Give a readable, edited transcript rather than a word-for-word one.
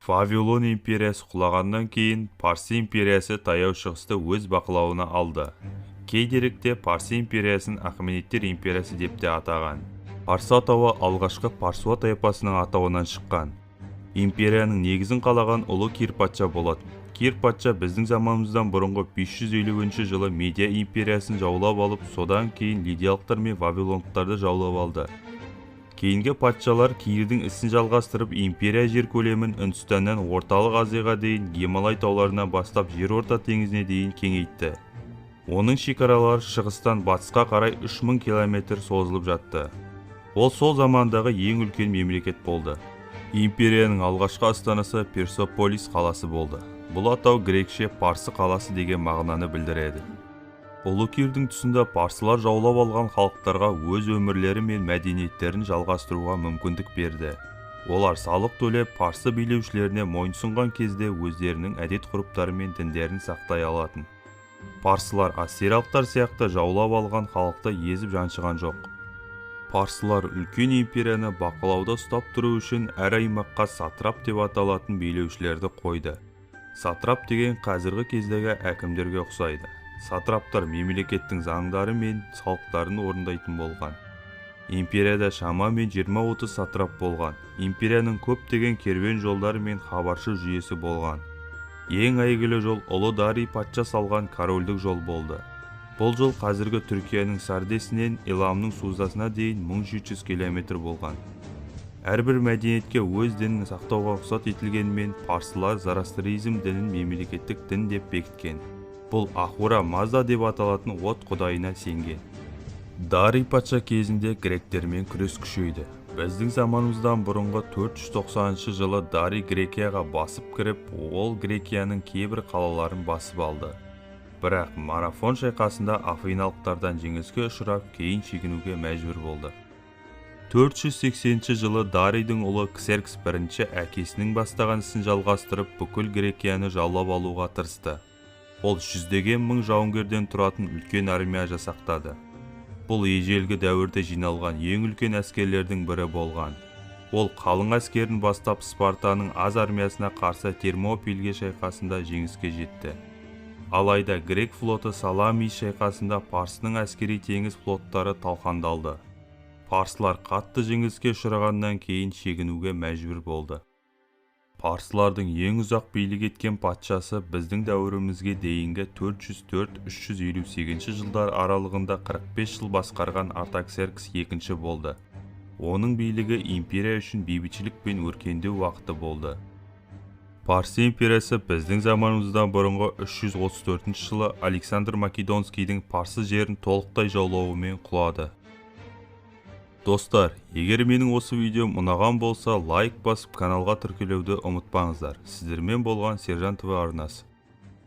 Вавилон империясы құлағаннан кейін Парсы империясы Таяу Шығысты өз бақылауына алды. Кей деректе Парсы империясын Ахеменидтер империясы деп те атаған. Парсы атауы алғашқы Парсуа тайпасының атауынан шыққан. Империяның негізін қалаған ұлы Кир патша болатын. Кир патша біздің заманымыздан бұрынғы 550 жылы Медия империясын жаулап алып, содан кейін лидиялықтар мен вавилондықтарды жаулап алды. Кейінгі патшалар Кирдің ісін жалғастырып, империя жер көлемін Үндістаннан Орталық Азияға дейін, Гималай тауларынан бастап Жерорта теңізіне дейін кеңейтті. Оның шекаралары шығыстан батысқа қарай 3000 километр созылып жатты. Ол сол замандағы ең үлкен мемлекет болды. Империяның алғашқы астанасы Персеполис қаласы болды. Бұл атау грекше парсы қаласы деген мағынаны білдіреді. Ұлы Кирдің тұсында парсылар жаулап алған халықтарға өз өмірлері мен мәдениеттерін жалғастыруға мүмкіндік берді. Олар салық төлеп, парсы билеушілеріне мойынсұнған кезде өздерінің әдет-ғұрыптары мен діндерін сақтай алатын. Парсылар ассириялықтар сияқты жаулап алған халықты езіп жаншыған жоқ. Парсылар үлкен империяны бақылауда ұстап тұру үшін әр аймаққа сатрап деп аталатын билеушілерді қойды. Сатрап деген қазіргі кездегі әкімдерге ұқсайды. Сатраптар мемлекеттің заңдары мен салықтарын орындайтын болған. Империяда шамамен 20-30 сатрап болған. Империяның көптеген керуен жолдары мен хабаршы жүйесі болған. Ең әйгілі жол ұлы Дарий патша салған корольдік жол болды. Бұл жол қазіргі Түркияның Сардесінен Иламның Сузасына дейін 1700 километр болған. Әрбір мәдениетке өз дінін сақтауға рұқсат етілгенімен, парсылар зороастризм дінін мемлекеттік дін деп бекіткен. Бұл Ахура Мазда деп аталатын от құдайына сенген. Дарий патша кезінде гректермен күрес күшейді. Біздің заманымыздан бұрынғы 490 жылы Дарий Грекияға басып кіріп, ол Грекияның кейбір қалаларын басып алды. Бірақ Марафон шайқасында афиналықтардан жеңіліске ұшырап, кейін шегінуге мәжбүр болды. 480 жылы Дарийдің ұлы Ксеркс бірінші әкесінің бастаған ісін жалғастырып, бүкіл Грекияны жаулап алуға тырысты. Ол жүздеген мың жауынгерден тұратын үлкен армия жасақтады. Бұл ежелгі дәуірде жиналған ең үлкен әскерлердің бірі болған. Ол қалың әскерін бастап, Спартаның аз армиясына қарсы Термопилге шайқасында жеңіске жетті. Алайда грек флоты Саламис шайқасында парсының әскери теңіз флоттары талқандалды. Парсылар қатты жеңіліске ұшырағаннан кейін шегінуге мәжбүр болды. Парсылардың ең ұзақ билік еткен патшасы біздің дәуірімізге дейінгі 404-358 жылдар аралығында 45 жыл басқарған Артаксеркс II болды. Оның билігі империя үшін бейбітшілік пен өркендеу уақыты болды. Парсы империясы біздің заманымыздан бұрынғы 334 жылы Александр Македонскийдің парсы жерін толықтай жаулауымен құлады. Достар, егер менің осы видеом ұнаған болса, лайк басып, каналға тіркелуді ұмытпаңыздар. Сіздермен болған Сержан ТВ арнасы.